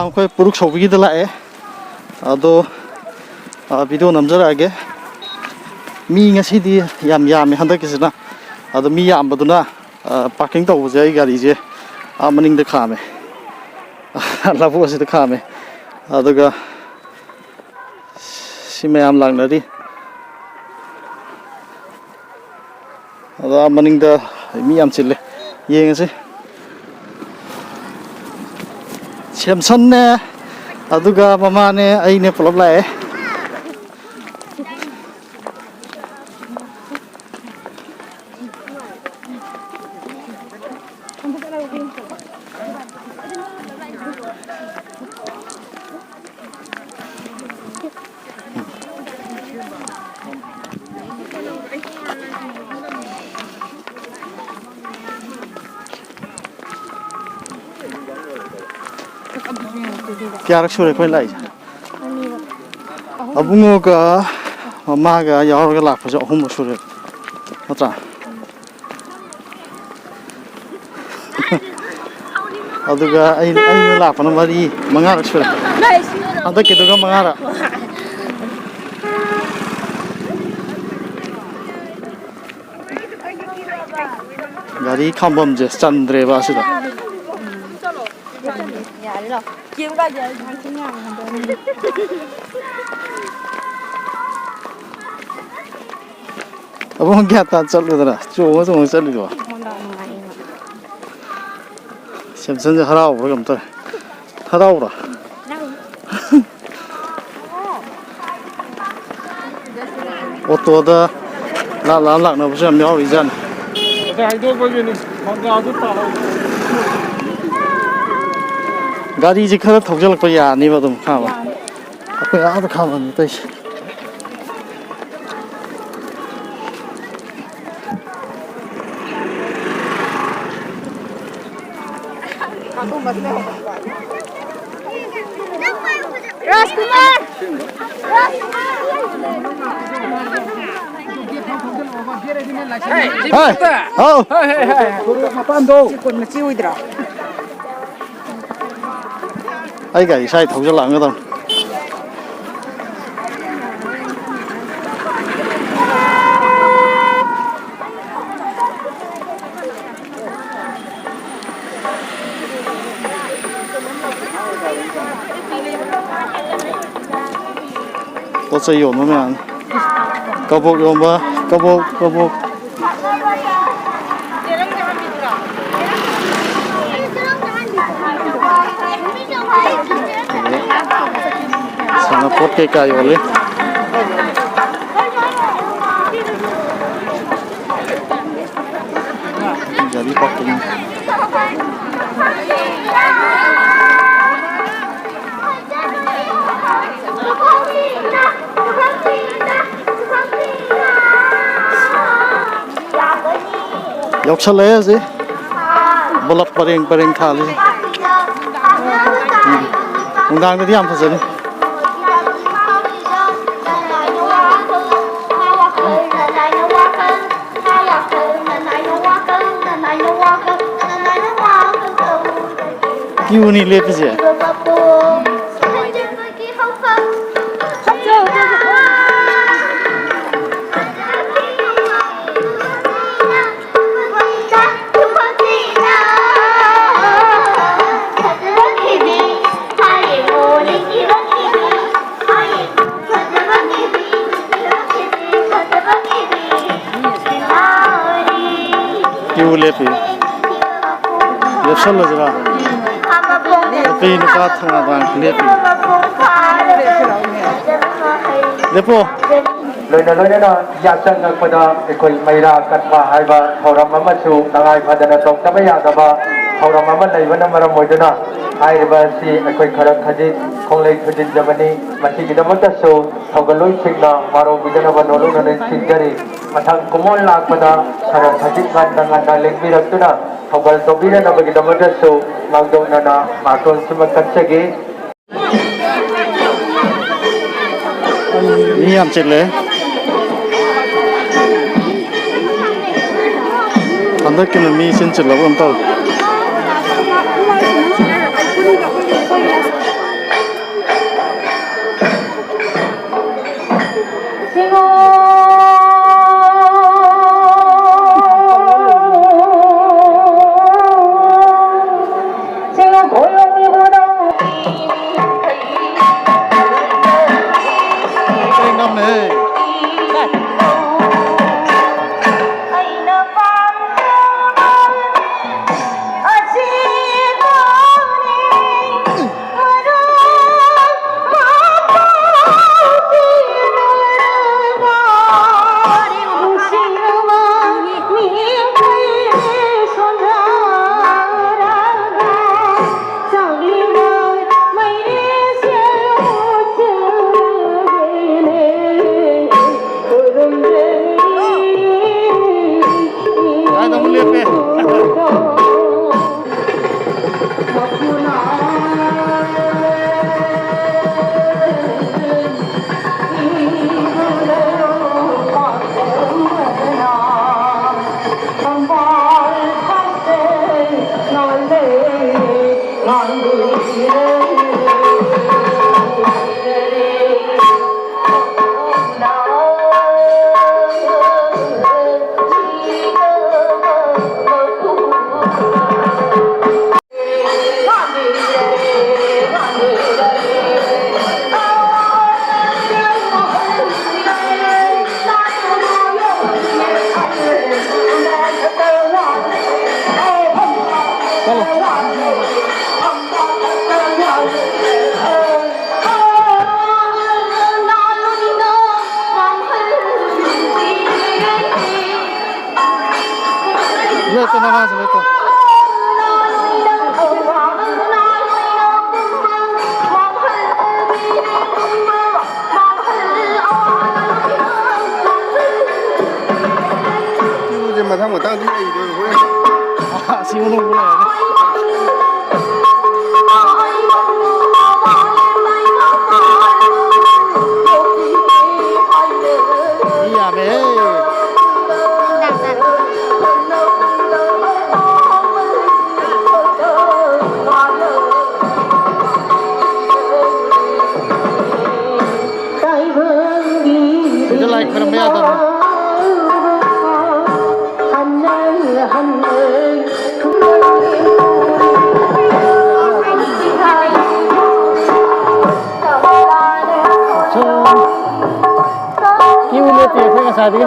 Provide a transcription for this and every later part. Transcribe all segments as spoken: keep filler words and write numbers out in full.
ꯑꯩꯈꯣꯏ ꯄꯨꯔꯨꯛ ꯁꯧꯕꯒꯤꯗ ꯂꯥꯛꯑꯦ꯫ ꯑꯗꯣ, ꯑ, video ꯅꯝꯖꯔꯛꯑꯒꯦ꯫ ꯃꯤ ꯉꯁꯤꯗꯤ ꯌꯥꯝ ꯌꯥꯝꯃꯦ ꯍꯟꯗꯛꯀꯤꯁꯤꯅ꯫ ꯑꯗꯣ ꯃꯤ ꯌꯥꯝꯕꯗꯨꯅ, ꯑ, parking ꯇꯧꯕꯁꯦ ꯑꯩ ꯒꯥꯔꯤꯁꯦ ꯑꯥ ꯃꯅꯤꯡꯗ ꯈꯥꯝꯃꯦ꯫ ꯂꯧꯕꯨꯛ ꯑꯁꯤꯗ ꯈꯥꯝꯃꯦ꯫ ꯑꯗꯨꯒ ꯁꯤ ꯃꯌꯥꯝ ꯂꯥꯛꯅꯔꯤ꯫ ꯑꯗꯣ ꯑꯥ ꯃꯅꯤꯡꯗ ꯃꯤ ꯌꯥꯝ ꯆꯤꯜꯂꯦ꯫ ꯌꯦꯡꯉꯁꯤ꯫ ꯁꯦꯝꯁꯟꯅꯦ, ꯑꯗꯨꯒ ꯃꯃꯥꯅꯦ, ꯑꯩꯅꯦ, ꯄꯨꯂꯞ ꯂꯥꯛꯑꯦ꯫ ꯀꯌꯥꯔꯛ ꯁꯨꯔꯦ ꯑꯩꯈꯣꯏ ꯂꯥꯛꯏꯁꯦ? ꯑꯕꯨꯡꯉꯣꯒ ꯃꯃꯥꯒ ꯌꯥꯎꯔꯒ ꯂꯥꯛꯄꯁꯦ ꯑꯍꯨꯝꯂꯛ ꯁꯨꯔꯦ, ꯅꯠꯇ꯭ꯔꯥ? ꯑꯗꯨꯒ ꯑꯩ, ꯑꯩꯅ ꯂꯥꯛꯄꯅ ꯃꯔꯤ, ꯃꯉꯥꯔꯛ ꯁꯨꯔꯦ꯫ ꯍꯟꯗꯛꯀꯤꯗꯨꯒ ꯃꯉꯥꯔꯛ꯫ ꯒꯥꯔꯤ ꯈꯥꯝꯐꯝꯁꯦ ꯆꯟꯗ꯭ꯔꯦꯕ ꯑꯁꯤꯗ꯫ ꯑꯕꯨꯡ ꯒ꯭ꯌꯥꯟ ꯇꯥꯅ ꯆꯠꯂꯨꯗꯅ, ꯆꯣꯡꯉ ꯆꯣꯡꯉ ꯆꯠꯂꯤꯗꯣ꯫ ꯁꯦꯝꯁꯟꯁꯦ ꯍꯔꯥꯎꯕ꯭ꯔꯥ ꯀꯩꯅꯣꯝ ꯇꯧꯔꯦ꯫ ꯍꯔꯥꯎꯕ꯭ꯔꯥ? ꯑꯣꯇꯣꯗ ꯂꯥꯞ ꯂꯥꯞ ꯂꯥꯛꯅꯕꯁꯨ ꯌꯥꯝ ꯌꯥꯎꯔꯤꯖꯥꯠꯅꯤ꯫ ꯉꯁꯥꯏ ꯍꯥꯏꯗꯣꯛꯄꯒꯤꯅꯤ, ꯃꯪꯒ꯭ꯔꯥꯗꯨ ꯇꯥꯍꯧꯗꯦ꯫ ꯒꯥꯔꯤꯁꯦ ꯈꯔ ꯊꯧꯖꯤꯜꯂꯛꯄ ꯌꯥꯅꯤꯕ ꯑꯗꯨꯝ ꯈꯥꯝꯃ꯫ ꯌꯥꯅꯤ꯫ ꯑꯩꯈꯣꯏ ꯑꯥꯗ ꯈꯥꯝꯃꯝꯅꯤ ꯇꯧꯏꯁꯦ꯫ ꯔꯥꯖꯀꯨꯃꯥꯔ! ꯍꯥꯏ! ꯍꯥꯎ! ꯃꯄꯥꯟꯗꯣ! ꯆꯦ ꯀꯣꯟ ꯃꯆꯤ ꯑꯣꯏꯗ꯭ꯔꯥ? ꯑꯩ ꯒꯥꯔꯤ ꯁ꯭ꯋꯥꯏ ꯊꯧꯖꯜꯂꯛꯑꯝꯒꯗꯧꯅꯤ꯫ ꯄꯣꯠ ꯆꯩ ꯌꯣꯟꯕ ꯃꯌꯥꯝ꯫ ꯀꯕꯣꯛ ꯌꯣꯟꯕ, ꯀꯕꯣꯛ, ꯀꯕꯣꯛ꯫ ꯁꯥꯟꯅꯄꯣꯠ ꯀꯩꯀꯥ ꯌꯣꯜꯂꯤ꯫ ꯒꯥꯔꯤ ꯄꯥꯔꯀꯤꯡ꯫ ꯌꯥꯎꯁꯜꯂꯛꯑꯦ ꯍꯧꯖꯤꯛ꯫ ꯕꯂꯞ ꯄꯔꯦꯡ ꯄꯔꯦꯡ ꯊꯥꯜꯂꯤ꯫ ꯎꯝ꯫ ꯅꯨꯡꯗꯥꯡꯗꯗꯤ ꯌꯥꯝ ꯐꯖꯅꯤ꯫ ꯀ꯭ꯌꯨꯅꯤ ꯂꯦꯞꯄꯤꯁꯦ꯫ ꯀ꯭ꯌꯨ ꯂꯦꯞꯄꯤ꯫ ꯂꯦꯞꯁꯜꯂꯁꯤꯔꯥ? ꯅꯨꯄꯤ ꯅꯨꯄꯥ ꯊꯪꯅ ꯊꯪꯅ ꯂꯦꯞꯄꯤ꯫ ꯂꯦꯞꯄꯣ꯫ ꯂꯣꯏꯅ ꯂꯣꯏꯅꯅ ꯌꯥꯆꯪꯉꯛꯄꯗ ꯑꯩꯈꯣꯏ ꯃꯩꯔꯥ ꯀꯠꯄ ꯍꯥꯏꯕ ꯊꯧꯔꯝ ꯑꯃꯁꯨ ꯇꯉꯥꯏ ꯐꯗꯅ ꯇꯧꯗꯕ ꯌꯥꯗꯕ ꯊꯧꯔꯝ ꯑꯃ ꯂꯩꯕꯅ ꯃꯔꯝ ꯑꯣꯏꯗꯨꯅ ꯍꯥꯏꯔꯤꯕ ꯑꯁꯤ ꯑꯩꯈꯣꯏ ꯈꯔ ꯈꯖꯤꯛ ꯈꯣꯡꯂꯩ ꯊꯨꯖꯤꯟꯖꯕꯅꯤ꯫ ꯃꯁꯤꯒꯤꯗꯃꯛꯇꯁꯨ ꯊꯧꯒꯜꯂꯣꯏꯁꯤꯡꯅ ꯃꯥꯔꯧꯕꯤꯗꯅꯕ ꯅꯣꯂꯨꯛꯅ ꯅꯤꯡꯁꯤꯡꯖꯔꯤ꯫ ꯃꯊꯪ ꯀꯨꯝꯑꯣꯟ ꯂꯥꯛꯄꯗ ꯈꯔ ꯈꯖꯤꯛ ꯉꯟꯅ ꯉꯟꯅ ꯂꯦꯡꯕꯤꯔꯛꯇꯨꯅ ꯊꯧꯒꯜ ꯇꯧꯕꯤꯅꯅꯕꯒꯤꯗꯃꯛꯇꯁꯨ ꯃꯥꯡꯖꯧꯅꯅ ꯕꯥꯔꯇꯣꯟꯁꯤꯃ ꯀꯠꯆꯒꯦ꯫ ꯃꯤ ꯌꯥꯝ ꯆꯤꯜꯂꯦ꯫ ꯍꯟꯗꯛꯀꯤꯅ ꯃꯤ ꯏꯆꯤꯟ ꯆꯤꯜꯂꯕ ꯀꯩꯅꯣꯝ ꯇꯧꯔꯦ꯫ ꯃꯊꯪ ꯃꯊꯪ ꯑꯗꯨꯝ ꯂꯩꯗꯣꯏꯅꯦ ꯍꯣꯔꯦꯟ꯫ ꯑꯁꯤ ꯃꯅꯨꯡꯗ ꯂꯩꯔꯅꯤ꯫ ꯃꯤ ꯌꯥꯝꯃꯦꯍꯦ꯫ ꯈꯣꯏꯔꯝꯕ ꯌꯥꯗꯕꯅꯤ꯫ ꯁꯨꯝ ꯀ꯭ꯌꯨ ꯂꯦꯞꯄꯤ ꯑꯩꯈꯣꯏ ꯉꯁꯥꯏꯗꯒꯤ꯫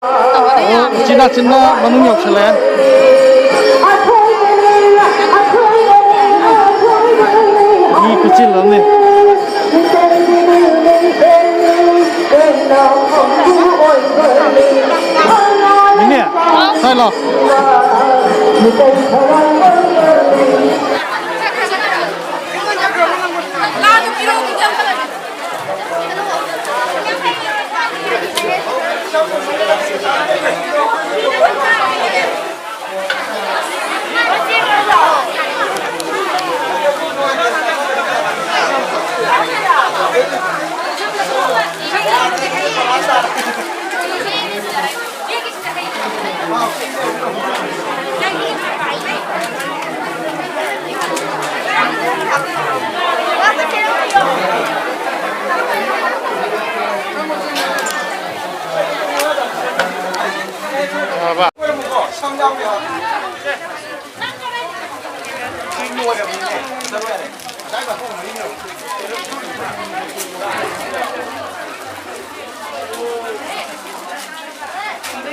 ꯑꯣ, ꯎꯆꯤꯟ ꯅꯥꯆꯤꯟꯅ ꯃꯅꯨꯡ ꯌꯧꯁꯜꯂꯛꯑꯦ꯫ ꯃꯤ ꯈꯨꯆꯤꯜ ꯑꯃꯅꯤ꯫ ꯅꯦꯅꯦ, ꯁ꯭ꯋꯥꯏ ꯂꯥꯎ꯫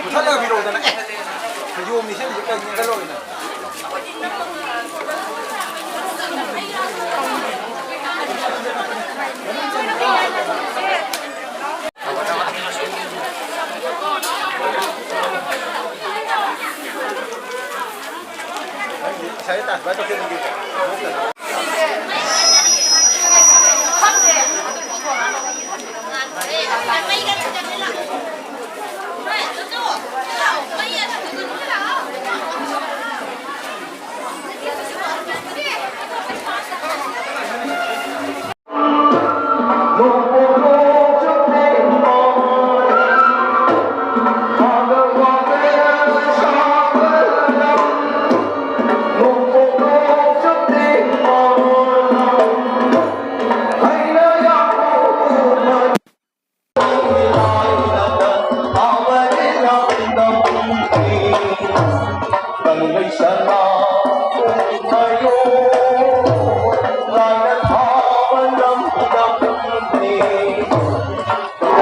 ꯃꯨꯊꯠꯂꯒ ꯄꯤꯔꯛꯎꯗꯅ꯫ ꯑꯦ, ꯐꯩꯖꯣꯝꯅꯤ ꯁꯦꯠꯂꯤꯁꯦ ꯀꯩꯅꯣ? ꯃꯨꯊꯠꯂꯣꯏꯅ꯫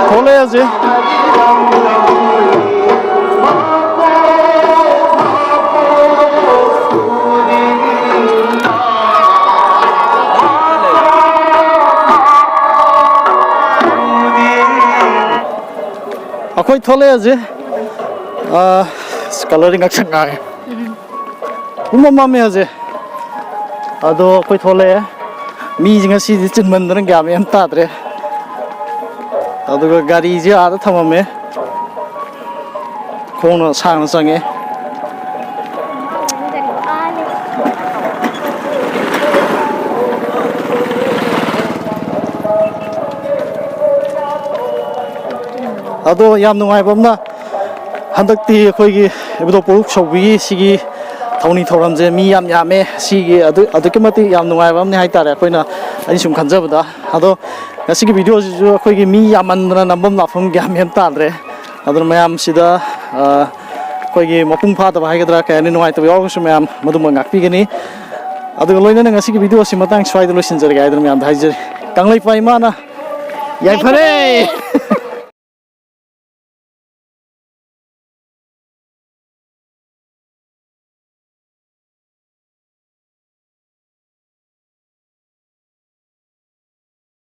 ꯊꯣꯛꯂꯛꯑꯦ ꯍꯧꯖꯤꯛ꯫ ꯑꯩꯈꯣꯏ ꯊꯣꯛꯂꯛꯑꯦ ꯍꯧꯖꯤꯛ꯫ ꯑꯥ, ꯑꯁ, ꯀꯂꯔꯗꯤ ꯉꯛꯁꯪ ꯉꯥꯡꯉꯦ꯫ ꯄꯨꯝꯃꯝ ꯃꯝꯃꯦ ꯍꯧꯖꯤꯛ꯫ ꯑꯗꯣ ꯑꯩꯈꯣꯏ ꯊꯣꯛꯂꯛꯑꯦ꯫ ꯃꯤꯁꯦ ꯉꯁꯤꯗꯤ ꯆꯤꯟꯃꯟꯗꯅ ꯒ꯭ꯌꯥꯟ ꯃꯦꯟ ꯑꯝ ꯇꯥꯗ꯭ꯔꯦ꯫ ꯑꯗꯨꯒ ꯒꯥꯔꯤꯁꯦ ꯑꯥꯗ ꯊꯝꯃꯝꯃꯦ꯫ ꯈꯣꯡꯅ ꯁꯥꯡꯅ ꯆꯪꯉꯦ꯫ ꯑꯗꯣ ꯌꯥꯝ ꯅꯨꯡꯉꯥꯏꯕ ꯑꯃꯅ, ꯍꯟꯗꯛꯇꯤ ꯑꯩꯈꯣꯏꯒꯤ ꯏꯕꯨꯙꯧ ꯄꯣꯏꯔꯧ ꯆꯥꯎꯕꯤꯒꯤ ꯁꯤꯒꯤ ꯊꯧꯅꯤ ꯊꯧꯔꯝꯁꯦ ꯃꯤ ꯌꯥꯝ ꯌꯥꯝꯃꯦ꯫ ꯁꯤꯒꯤ ꯑꯗꯨ, ꯑꯗꯨꯛꯀꯤ ꯃꯇꯤꯛ ꯌꯥꯝ ꯅꯨꯡꯉꯥꯏꯕ ꯑꯃꯅꯤ ꯍꯥꯏꯇꯥꯔꯦ, ꯑꯩꯈꯣꯏꯅ, ꯑꯩꯅ ꯁꯨꯝ ꯈꯟꯖꯕꯗ꯫ ꯑꯗꯣ ꯉꯁꯤꯒꯤ ꯚꯤꯗꯤꯑꯣꯁꯤꯁꯨ ꯑꯩꯈꯣꯏꯒꯤ ꯃꯤ ꯌꯥꯝꯃꯟꯗꯅ ꯅꯝꯐꯝ ꯂꯥꯛꯐꯝ ꯒ꯭ꯌꯥꯟ ꯃꯦꯟ ꯇꯥꯗ꯭ꯔꯦ꯫ ꯑꯗꯨꯅ ꯃꯌꯥꯝꯁꯤꯗ, ꯑ, ꯑꯩꯈꯣꯏꯒꯤ ꯃꯄꯨꯡ ꯐꯥꯗꯕ ꯍꯥꯏꯒꯗ꯭ꯔꯥ, ꯀꯩ ꯍꯥꯏꯅꯤ, ꯅꯨꯡꯉꯥꯏꯇꯕ ꯌꯥꯎꯔꯒꯁꯨ ꯃꯌꯥꯝ ꯃꯗꯨꯃ ꯉꯥꯛꯄꯤꯒꯅꯤ꯫ ꯑꯗꯨꯒ ꯂꯣꯏꯅꯅ ꯉꯁꯤꯒꯤ ꯚꯤꯗꯤꯑꯣ ꯑꯁꯤ ꯃꯇꯥꯡ ꯁ꯭ꯋꯥꯏꯗ ꯂꯣꯏꯁꯤꯟꯖꯔꯒꯦ ꯍꯥꯏꯗꯨꯅ ꯃꯌꯥꯝꯗ ꯍꯥꯏꯖꯔꯤ꯫ ꯀꯪꯂꯩꯄꯥꯛ ꯏꯃꯥꯅ ꯌꯥꯏꯐꯔꯦ꯫